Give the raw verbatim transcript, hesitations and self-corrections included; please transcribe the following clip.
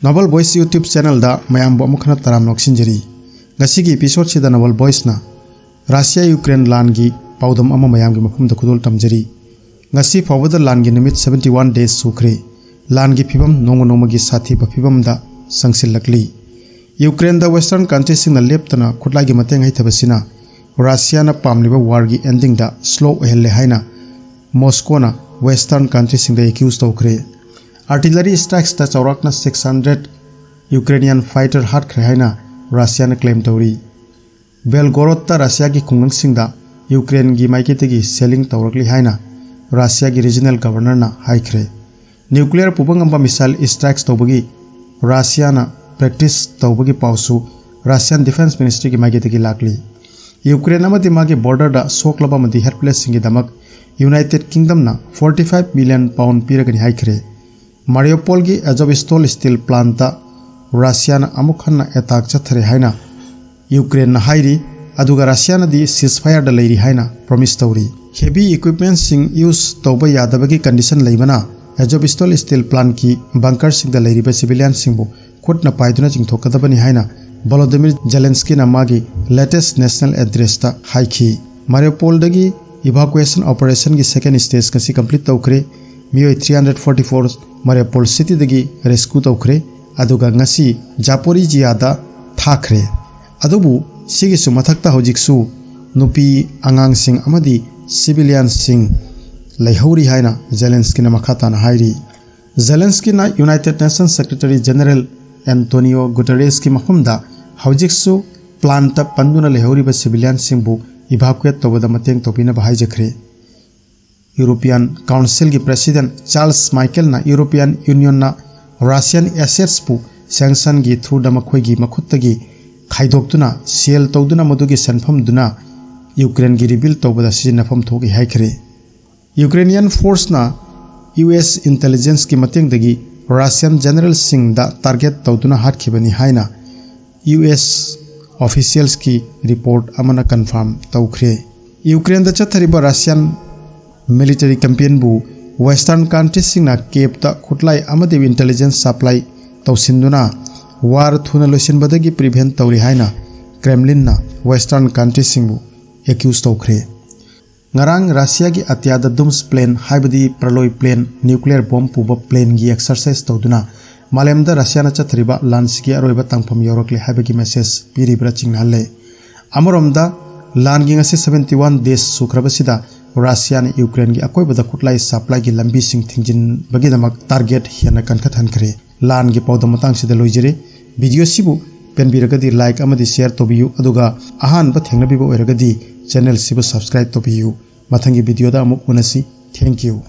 Noble Voice YouTube channelꯗ ꯃꯌꯥꯝꯕꯨ ꯑꯃꯨꯛ ꯍꯟꯅ ꯇꯔꯥꯝꯅ ꯑꯣꯛꯁꯤꯟꯖꯔꯤ꯫ ꯉꯁꯤꯒꯤ episodeꯁꯤꯗ Noble Voiceꯅ ꯔꯁꯤꯌꯥ ꯌꯨꯀ꯭ꯔꯦꯟ ꯂꯥꯟꯒꯤ ꯄꯥꯎꯗꯝ ꯑꯃ ꯃꯌꯥꯝꯒꯤ ꯃꯐꯝꯗ ꯈꯨꯗꯣꯜ ꯇꯝꯖꯔꯤ꯫ ꯉꯁꯤ ꯐꯥꯎꯕꯗ ꯂꯥꯟꯒꯤ ꯅꯨꯃꯤꯠ seventy one days ꯁꯨꯈ꯭ꯔꯦ꯫ ꯂꯥꯟꯒꯤ ꯐꯤꯕꯝ ꯅꯣꯡꯃ ꯅꯣꯡꯃꯒꯤ ꯁꯥꯊꯤꯕ ꯐꯤꯕꯝꯗ ꯆꯪꯁꯤꯜꯂꯛꯂꯤ꯫ ꯌꯨꯀ꯭ꯔꯦꯟꯗ Western countryꯁꯤꯡꯅ ꯂꯦꯞꯇꯅ ꯈꯨꯠꯂꯥꯏꯒꯤ ꯃꯇꯦꯡ ꯍꯩꯊꯕꯁꯤꯅ ꯔꯁꯤꯌꯥꯅ ꯄꯥꯝꯂꯤꯕ warꯒꯤ endingꯗ slow ꯑꯣꯏꯍꯜꯂꯦ ꯍꯥꯏꯅ ꯃꯣꯁꯀꯣꯅ Western countryꯁꯤꯡꯗ accuse ꯇꯧꯈ꯭ꯔꯦ꯫ Artillery strikesꯇ ꯆꯥꯎꯔꯥꯛꯅ six hundred Ukrainian fighter ꯍꯥꯠꯈ꯭ꯔꯦ ꯍꯥꯏꯅ ꯔꯁꯤꯌꯥꯅ claim ꯇꯧꯔꯤ꯫ ꯕꯦꯜꯒꯣꯔꯣꯗꯇ ꯔꯁꯤꯌꯥꯒꯤ ꯈꯨꯡꯒꯪꯁꯤꯡꯗ ꯌꯨꯀ꯭ꯔꯦꯟꯒꯤ ꯃꯥꯏꯀꯩꯗꯒꯤ shelling ꯇꯧꯔꯛꯂꯤ ꯍꯥꯏꯅ ꯔꯁꯤꯌꯥꯒꯤ regional governorꯅ ꯍꯥꯏꯈ꯭ꯔꯦ꯫ Nuclear ꯄꯨꯕ ꯉꯝꯕ missile strikes ꯇꯧꯕꯒꯤ ꯔꯁꯤꯌꯥꯅ practice ꯇꯧꯕꯒꯤ ꯄꯥꯎꯁꯨ Russian Defense Ministryꯒꯤ ꯃꯥꯏꯀꯩꯗꯒꯤ ꯂꯥꯛꯂꯤ꯫ ꯌꯨꯀ꯭ꯔꯦꯟ ꯑꯃꯗꯤ ꯃꯥꯒꯤ borderꯗ ꯁꯣꯛꯂꯕ ꯑꯃꯗꯤ helplessꯁꯤꯡꯒꯤꯗꯃꯛ United Kingdomꯅ forty five million pound ꯄꯤꯔꯒꯅꯤ ꯍꯥꯏꯈ꯭ꯔꯦ꯫ ꯃꯥꯔꯤꯌꯣꯄꯣꯜꯒꯤ Azovstal steel plantꯇ ꯔꯁꯤꯌꯥꯅ ꯑꯃꯨꯛ ꯍꯟꯅ attack ꯆꯠꯊꯔꯦ ꯍꯥꯏꯅ ꯌꯨꯀ꯭ꯔꯦꯟꯅ ꯍꯥꯏꯔꯤ, ꯑꯗꯨꯒ ꯔꯁꯤꯌꯥꯅꯗꯤ ceasefireꯗ ꯂꯩꯔꯤ ꯍꯥꯏꯅ promise ꯇꯧꯔꯤ꯫ Heavy equipmentꯁꯤꯡ use ꯇꯧꯕ ꯌꯥꯗꯕꯒꯤ condition ꯂꯩꯕꯅ Azovstal steel plantꯀꯤ bunkerꯁꯤꯡꯗ ꯂꯩꯔꯤꯕ civilianꯁꯤꯡꯕꯨ ꯈꯨꯠꯅ ꯄꯥꯏꯗꯨꯅ ꯆꯤꯡꯊꯣꯛꯀꯗꯕꯅꯤ ꯍꯥꯏꯅ Volodymyr Zelenskyꯅ ꯃꯥꯒꯤ latest national addressꯇ ꯍꯥꯏꯈꯤ꯫ ꯃꯥꯔꯤꯌꯣꯄꯣꯜꯗꯒꯤ evacuation operationꯒꯤ second stage ꯉꯁꯤ complete ꯇꯧꯈ꯭ꯔꯦ꯫ ꯃꯤꯑꯣꯏ three hundred forty four ꯃꯥꯔꯤꯌꯣꯄꯣꯜ cityꯗꯒꯤ rescue ꯇꯧꯈ꯭ꯔꯦ, ꯑꯗꯨꯒ ꯉꯁꯤ ꯖꯥꯄꯣꯔꯤꯖꯤꯌꯥꯗ ꯊꯥꯈ꯭ꯔꯦ꯫ ꯑꯗꯨꯕꯨ ꯁꯤꯒꯤꯁꯨ ꯃꯊꯛꯇ ꯍꯧꯖꯤꯛꯁꯨ ꯅꯨꯄꯤ, ꯑꯉꯥꯡꯁꯤꯡ ꯑꯃꯗꯤ civilianꯁꯤꯡ ꯂꯩꯍꯧꯔꯤ ꯍꯥꯏꯅ ꯖꯦꯂꯦꯟꯁꯀꯤꯅ ꯃꯈꯥ ꯇꯥꯅ ꯍꯥꯏꯔꯤ꯫ ꯖꯦꯂꯦꯟꯁꯀꯤꯅ United Nations Secretary General Antonio Guterresꯀꯤ ꯃꯐꯝꯗ ꯍꯧꯖꯤꯛꯁꯨ plantꯇ ꯄꯟꯗꯨꯅ ꯂꯩꯍꯧꯔꯤꯕ civilianꯁꯤꯡꯕꯨ evacuate ꯇꯧꯕꯗ ꯃꯇꯦꯡ ꯇꯧꯕꯤꯅꯕ ꯍꯥꯏꯖꯈ꯭ꯔꯦ꯫ European Councilꯒꯤ President Charles Michelꯅ European Unionꯅ Russian assetsꯄꯨ sanctionꯒꯤ throughꯗ ꯃꯈꯣꯏꯒꯤ ꯃꯈꯨꯠꯇꯒꯤ ꯈꯥꯏꯗꯣꯛꯇꯨꯅ sell ꯇꯧꯗꯨꯅ ꯃꯗꯨꯒꯤ ꯁꯦꯟꯐꯝꯗꯨꯅ ꯌꯨꯀ꯭ꯔꯦꯟꯒꯤ rebuild ꯇꯧꯕꯗ ꯁꯤꯖꯤꯟꯅꯐꯝ ꯊꯣꯛꯏ ꯍꯥꯏꯈ꯭ꯔꯦ꯫ Ukrainian forceꯅ U S intelligenceꯀꯤ ꯃꯇꯦꯡꯗꯒꯤ Russian generalꯁꯤꯡꯗ target ꯇꯧꯗꯨꯅ ꯍꯥꯠꯈꯤꯕꯅꯤ ꯍꯥꯏꯅ U S officialsꯀꯤ report ꯑꯃꯅ confirm ꯇꯧꯈ꯭ꯔꯦ꯫ ꯌꯨꯀ꯭ꯔꯦꯟꯗ ꯆꯠꯊꯔꯤꯕ Russian military campaignꯕꯨ Western countriesꯁꯤꯡꯅ Kievꯇ ꯈꯨꯠꯂꯥꯏ ꯑꯃꯗꯤ intelligence supply ꯇꯧꯁꯤꯟꯗꯨꯅ ꯋꯥꯔ ꯊꯨꯅ ꯂꯣꯏꯁꯤꯟꯕꯗꯒꯤ ꯄ꯭ꯔꯤꯚꯦꯟ ꯇꯧꯔꯤ ꯍꯥꯏꯅ ꯀ꯭ꯔꯦꯝꯂꯤꯟꯅ ꯋꯦꯁꯇꯔꯟ ꯀꯟꯇ꯭ꯔꯤꯁꯤꯡꯕꯨ ꯑꯦꯀ꯭ꯌꯨꯁ ꯇꯧꯈ꯭ꯔꯦ꯫ ꯉꯔꯥꯡ ꯔꯁꯤꯌꯥꯒꯤ ꯑꯇꯤꯌꯥꯗ ꯗꯨꯝꯁ ꯄ꯭ꯂꯦꯟ ꯍꯥꯏꯕꯗꯤ ꯄ꯭ꯔꯂꯣꯏ ꯄ꯭ꯂꯦꯟ, ꯅ꯭ꯌꯨꯀ꯭ꯂꯤꯌꯔ ꯕꯣꯝ ꯄꯨꯕ ꯄ꯭ꯂꯦꯟꯒꯤ ꯑꯦꯛꯁꯔꯁꯥꯏꯁ ꯇꯧꯗꯨꯅ ꯃꯥꯂꯦꯝꯗ ꯔꯁꯤꯌꯥꯅ ꯆꯠꯊꯔꯤꯕ ꯂꯥꯟꯁꯤꯒꯤ ꯑꯔꯣꯏꯕ ꯇꯥꯡꯐꯝ ꯌꯧꯔꯛꯂꯦ ꯍꯥꯏꯕꯒꯤ ꯃꯦꯁꯦꯖ ꯄꯤꯔꯤꯕ꯭ꯔꯥ ꯆꯤꯡꯅꯍꯜꯂꯦ꯫ ꯑꯃꯔꯣꯝꯗ ꯂꯥꯟꯒꯤ ꯉꯁꯤ seventy one days ꯁꯨꯈ꯭ꯔꯕꯁꯤꯗ ꯔꯁꯤꯌꯥꯅ ꯌꯨꯀ꯭ꯔꯦꯟꯒꯤ ꯑꯀꯣꯏꯕꯗ ꯈꯨꯠꯂꯥꯏ ꯁꯄ꯭ꯂꯥꯏꯒꯤ ꯂꯝꯕꯤꯁꯤꯡ ꯊꯤꯡꯖꯤꯟꯕꯒꯤꯗꯃꯛ ꯇꯥꯔꯒꯦꯠ ꯍꯦꯟꯅ ꯀꯟꯈꯠꯍꯟꯈ꯭ꯔꯦ꯫ ꯂꯥꯟꯒꯤ ꯄꯥꯎꯗꯝ ꯃꯇꯥꯡꯁꯤꯗ ꯂꯣꯏꯖꯔꯦ꯫ ꯚꯤꯗꯤꯑꯣꯁꯤꯕꯨ ꯄꯦꯟꯕꯤꯔꯒꯗꯤ ꯂꯥꯏꯛ ꯑꯃꯗꯤ ꯁꯤꯌꯔ ꯇꯧꯕꯤꯌꯨ, ꯑꯗꯨꯒ ꯑꯍꯥꯟꯕ ꯊꯦꯡꯅꯕꯤꯕ ꯑꯣꯏꯔꯒꯗꯤ ꯆꯦꯅꯦꯜꯁꯤꯕꯨ ꯁꯕꯁꯀ꯭ꯔꯥꯏꯕ ꯇꯧꯕꯤꯌꯨ꯫ ꯃꯊꯪꯒꯤ ꯚꯤꯗꯤꯑꯣꯗ ꯑꯃꯨꯛ ꯎꯅꯁꯤ꯫ Thank you꯫